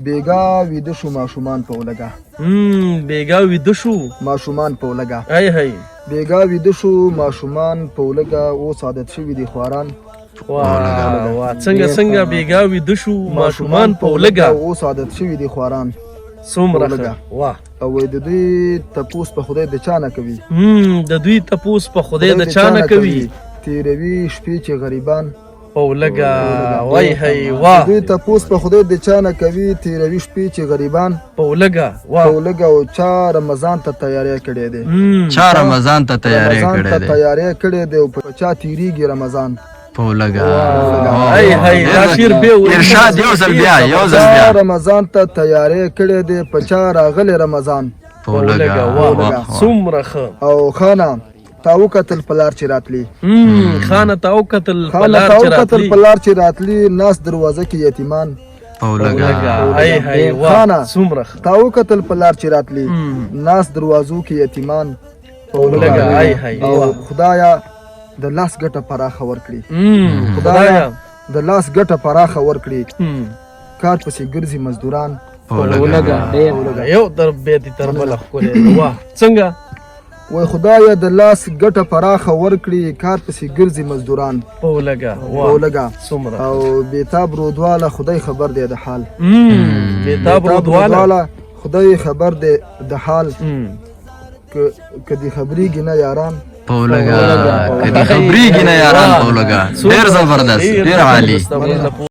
بیګا ویده شو ماشومان په ولګه. بیګا ویده شو ماشومان په ولګه. ای هی. بیګا ویده شو ماشومان په ولګه، اوس عادت شوي دي خواران. واه واه، څنګه څنګه؟ بیګا ویده شو ماشومان په ولګه، اوس عادت شوي دي خواران. څومره ښه، واه. او د دوی تپوس په خدای د چا نه کوي. د دوی تپوس په خدای د چا نه کوي. تیروي شپې چې غریبان په ولګه. وای هی، واه. دوی تپوس په خدای د چا نه کوي، تیروي شپې چې غریبان په ولګه، واه. په ولګه. او چا رمضان ته تیاری کړی دی. چا رمضان ته تیاری رمضان کړی ته دی. تیاری کړی دی، او په چا تیریږي رمضان په ولګه. ای هی، دا شعر به ارشاد، یو ځل بیا، یو ځل چا بیا. رمضان ته تیاری کړی دی، په چا راغلی رمضان په ولګه، واه، څومره ښه. او خانه تا وکتل پلار چې راتلی. خانه تا وکتل خانه پلار تا چې وکتل راتلی. پلار چې راتلی، ناس دروازه کې یتیمان په ولګه. ای هی، واه، خانه څومره ښه. تا وکتل پلار چې راتلی، ناس دروازو کې یتیمان په ولګه. ای هی، او خدایا د لاس ګټه پراخه ورکړي. خدایا د لاس ګټه پراخه ورکړي، کار پسې ګرځي مزدوران په ولګه. یو تر بیت تر بل ښکلی، واه، څنګه؟ وای خدایا د لاس ګټه پراخه ورکړي، کار پسې ګرځي مزدوران په ولګه، په واه، ولګه. څومره. او بیتاب رودواله خدای خبر دی د حال. بیتاب رودواله خدای خبر دی د حال، که دې خبرېږي نه یاران په ولګه. که دې خبرېږي نه یاران په ولګه. ډېر زبردست، ډېر عالي.